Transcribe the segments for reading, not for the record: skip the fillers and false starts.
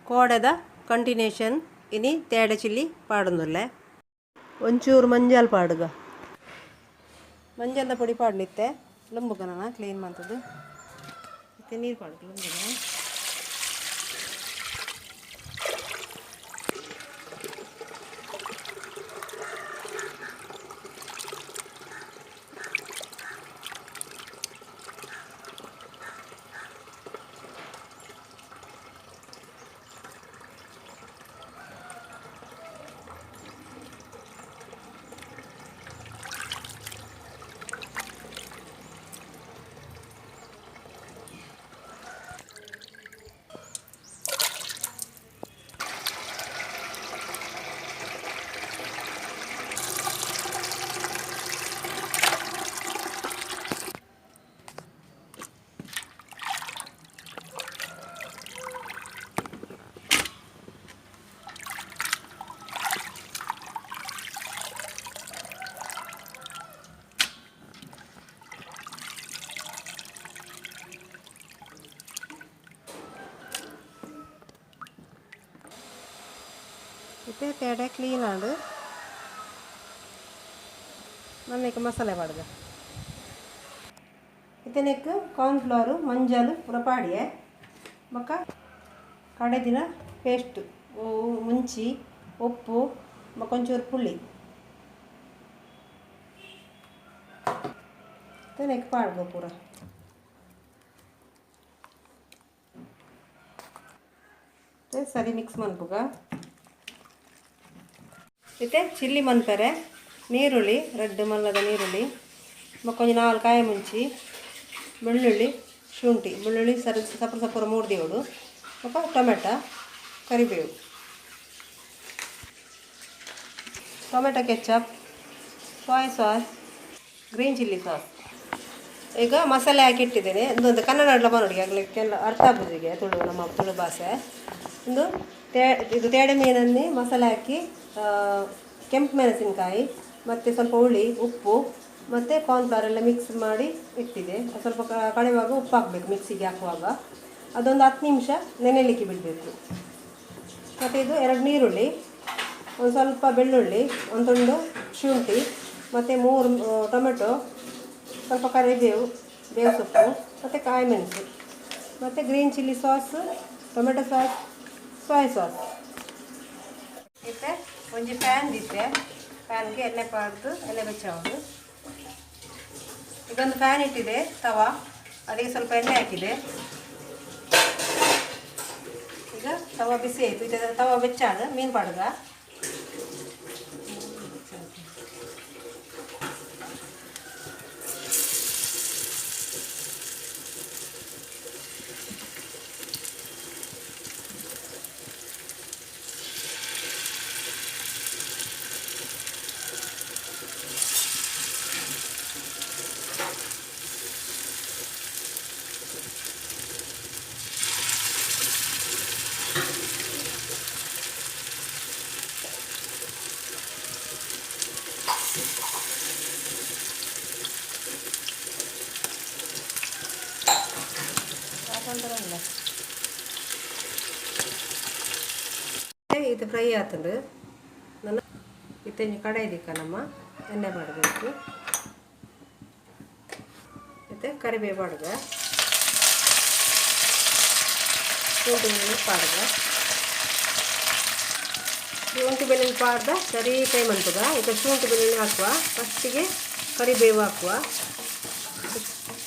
ಕೋಡೆದ continuation ಇನಿ ತೇಡೆ chilli ಪಾಡೊಂದುಲ್ಲೆ. ಒಂಚೂರು ಮಂಜಲ್ ಪಾಡುಗ. ಮಂಜಲ್ದ ಪೊಡಿ ಪಾಡ್ಲಿತ್ತೆ ಲುಂಬುಗ ನನ ಕ್ಲೀನ್ ಮಂತುದು ಇತ್ತೆ ನೀರು ಪಾಡುಗ ಲುಂಬುಗ. ಇತ್ತೆ ತೇಡೆ ಕ್ಲೀನ್ ಆಂಡ್. ನಮ್ಮೇಕ್ ಮಸಾಲೆ ಪಾಡ್ದ. ಇತ್ತೆ ನೆಕ್ ಕಾರ್ನ್ಫ್ಲವರ್, ಮಂಜಲ್ ಪೂರ ಪಾಡಿಯೆ. ಬೊಕ್ಕ ಕಡೆದಿನ ಪೇಸ್ಟ್, ಮುಂಚಿ, ಉಪ್ಪು ಬೊಕ್ಕ ಒಂಚೂರು ಪುಳಿ. ಇತ್ತೆ ನೆಕ್ ಪಾಡ್ಗ ಪೂರ. ಸರಿ ಮಿಕ್ಸ್ ಮನ್ಪುಗ. ಇತ್ತೆ ಚಿಲ್ಲಿ ಮನ್ಪೆರೆ ನೀರುಳ್ಳಿ, ರಡ್ಡ್ ಮಲ್ಲದ ನೀರುಳ್ಳಿ, ಬೊಕ್ಕ ಒಂಜಿ ನಾಲ್ ಕಾಯಿ ಮುಂಚಿ, ಬೆಳ್ಳುಳ್ಳಿ, ಶುಂಠಿ, ಬೆಳ್ಳುಳ್ಳಿ ಸರಿ ಸಪುರ ಸಪುರ ಮೂರ್ದಿಯೋಡು, ಬೊಕ್ಕ ಟೊಮೆಟೊ, ಕರಿಬೇವು, tomato ketchup, soy sauce, green chilli sauce. ಈಗ ಮಸಾಲೆ ಹಾಕಿಟ್ಟಿದ್ದೇನೆ. ಒಂದೊಂದು ಕನ್ನಡ ನೋಡಿ ಆಗಲಿಕ್ಕೆಲ್ಲ ಅರ್ಥ ಆಗೋದಿಗೆ ತುಳು, ನಮ್ಮ ತುಳು ಭಾಷೆ. ಒಂದು ತೇ ಇದು ತೇಡೆ ಮೀನನ್ನೇ ಮಸಾಲೆ ಹಾಕಿ, ಕೆಂಪು ಮೆಣಸಿನಕಾಯಿ ಮತ್ತು ಸ್ವಲ್ಪ ಹುಳಿ, ಉಪ್ಪು ಮತ್ತು ಕಾರ್ನ್ಫ್ಲವರ್ ಎಲ್ಲ ಮಿಕ್ಸ್ ಮಾಡಿ ಇಟ್ಟಿದೆ. ಸ್ವಲ್ಪ ಕಡೆಯುವಾಗ ಉಪ್ಪು ಹಾಕಬೇಕು ಮಿಕ್ಸಿಗೆ ಹಾಕುವಾಗ. ಅದೊಂದು 10 ನಿಮಿಷ ನೆನೆಯಲಿಕ್ಕೆ ಬಿಡಬೇಕು. ಮತ್ತು ಇದು 2 ನೀರುಳ್ಳಿ, ಒಂದು ಸ್ವಲ್ಪ ಬೆಳ್ಳುಳ್ಳಿ, ಒಂದು ತುಂಡು ಶುಂಠಿ, ಮತ್ತು 3 ಟೊಮೆಟೊ, ಸ್ವಲ್ಪ ಕರಿಬೇವು, ಬೇವು ಸೊಪ್ಪು, ಮತ್ತು ಕಾಯಿ ಮೆಣಸು, ಮತ್ತು green chilli sauce, tomato sauce, soy sauce. ಇತ್ತೆ ಒಂಜಿ ಪ್ಯಾನ್ ದಿತ್ತೆ. ಪ್ಯಾನ್ಗೆ ಎಣ್ಣೆ ಪಾಡ್ದು ಎಣ್ಣೆ ಬೆಚ್ಚಾವುದು. ಈಗ ಒಂದು ಪ್ಯಾನ್ ಇಟ್ಟಿದೆ, ತವಾ, ಅದಕ್ಕೆ ಸ್ವಲ್ಪ ಎಣ್ಣೆ ಹಾಕಿದೆ. ಈಗ ತವಾ ಬಿಸಿ ಆಯಿತು. ಇದು ತವಾ ಬೆಚ್ಚಾದ ಮೀನು ಪಾಡ್ದ. ಇದು ಫ್ರೈ ಆತಂದು ನನ್ನ ಇತ್ತೆ ಕಡಾಯಿ ದಿಕ್ಕ ನಮ್ಮ ಎಣ್ಣೆ ಮಾಡಬೇಕು. ಮತ್ತು ಕರಿಬೇವು ಪಾಡುಗ, ಶುಂಠಿ ಬೆಳ್ಳುಳ್ಳಿ ಪಾಡುಗ. ಶುಂಠಿ ಬೆಳ್ಳುಳ್ಳಿ ಪಾಡ್ದ ಸರಿ ಫ್ರೈ ಮನ್ಪುಗ. ಈಗ ಶುಂಠಿ ಬೆಳ್ಳುಳ್ಳಿ ಹಾಕುವ. ಫಸ್ಟಿಗೆ ಕರಿಬೇವು ಹಾಕುವ.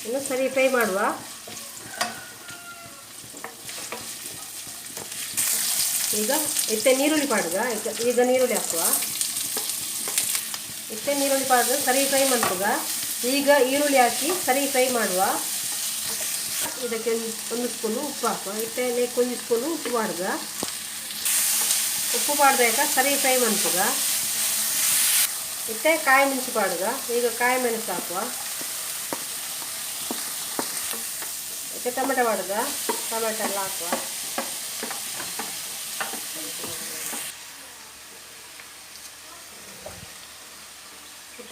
ಇನ್ನು ಸರಿ ಫ್ರೈ ಮಾಡುವ. ಈಗ ಇತ್ತೆ ನೀರುಳ್ಳಿ ಪಾಡುಗ. ಈಗ ಈಗ ನೀರುಳ್ಳಿ ಹಾಕುವ. ಇತ್ತೆ ನೀರುಳ್ಳಿ ಪಾಡ್ದು ಸರಿ ಫ್ರೈ ಮನ್ಪುಗ. ಈಗ ಈರುಳ್ಳಿ ಹಾಕಿ ಸರಿ ಫ್ರೈ ಮಾಡುವ. ಇದಕ್ಕೆ ಒಂದು ಸ್ಪೂನು ಉಪ್ಪು ಹಾಕುವ. ಇತ್ತೆ ಒಂದು ಸ್ಪೂನು ಉಪ್ಪು ಪಾಡುಗ. ಉಪ್ಪು ಪಾಡ್ದಾಕ ಸರಿ ಫ್ರೈ ಮನ್ಪುಗ. ಇತ್ತೆ ಕಾಯಿ ಮೆಣಸು ಪಾಡುಗ. ಈಗ ಕಾಯಿ ಮೆಣಸು ಹಾಕುವ. ಇತ್ತೆ ಟೊಮೆಟೊ ಪಾಡುಗ. ಟೊಮೆಟೊ ಎಲ್ಲ ಹಾಕುವ.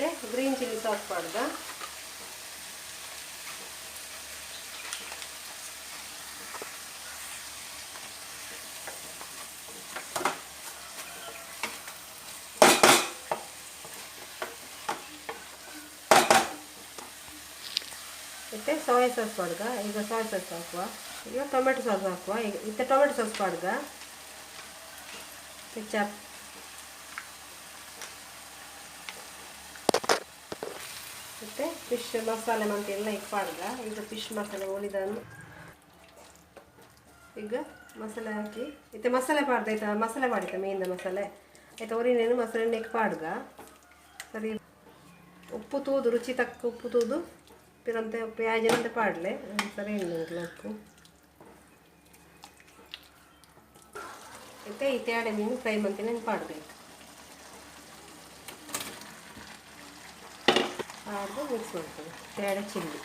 ಮತ್ತು ಗ್ರೀನ್ ಚಿಲ್ಲಿ ಸಾಸ್ ಪಾಡ್ದ. ಇತ್ತೆ ಸೋಯಾ ಸಾಸ್ ಪಾಡ್ಗ. ಈಗ ಸೋಯಾ ಸಾಸ್ ಹಾಕುವ. ಈಗ ಟೊಮೆಟೊ ಸಾಸ್ ಹಾಕುವ. ಈಗ ಇತ್ತೆ ಟೊಮೆಟೊ ಸಾಸ್ ಪಾಡ್ಗ, ಕೆಚಪ್. ಮತ್ತು ಫಿಶ್ ಮಸಾಲೆ ಮಂತೆಲ್ಲ ಈಗ ಪಾಡ್ಗ. ಈಗ ಫಿಶ್ ಮಸಾಲೆ ಉಳಿದನ್ನು ಈಗ ಮಸಾಲೆ ಹಾಕಿ, ಇತ್ತೆ ಮಸಾಲೆ ಪಾಡ್ದ ಆಯ್ತಾ? ಮಸಾಲೆ ಮಾಡಿತ್ತ ಮೀನಿನ ಮಸಾಲೆ ಆಯ್ತಾ? ಒರಿನೇನು ಮಸಾಲೆ ನೆಕ್ ಪಾಡ್ಗ. ಸರಿ, ಉಪ್ಪು ತೂದು, ರುಚಿ ತಕ್ಕ ಉಪ್ಪು ತೂದು ಪಿರಂತೆ ಪ್ಯಾಜನಂತೆ ಪಾಡ್ಲೆ. ಸರಿ ಇಲ್ಲ ಉಪ್ಪು. ಇತ್ತೆ ಈ ತೇಡೆ ಮೀನು ಫ್ರೈ ಮಂತಿನ ಪಾಡಬೇಕು. ಪಾಡ್ದು ಮಿಕ್ಸ್ ಮಾಡ್ತದೆ ತೇಡೆ ಚಿಲ್ಲಿ.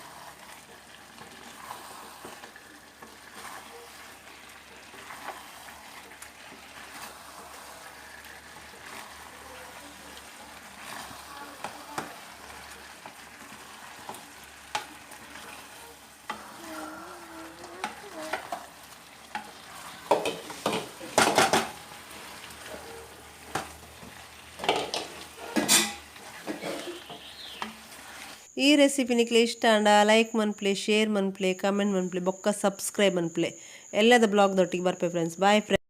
ಈ ರೆಸಿಪಿ ನಿಕ್ಲೆ ಇಷ್ಟ ಆಂಡ ಲೈಕ್ ಮನ್ಪ್ಲೆ, ಶೇರ್ ಮನ್ಪ್ಲೆ, ಕಮೆಂಟ್ ಮನ್ಪ್ಲೆ, ಬೊಕ್ಕ ಸಬ್ಸ್ಕ್ರೈಬ್ ಮನ್ಪ್ಲೆ. ಎಲ್ಲದ ಬ್ಲಾಗ್ ದೊಟ್ಟಿಗೆ ಬರ್ಪೆ ಫ್ರೆಂಡ್ಸ್. Bye friends.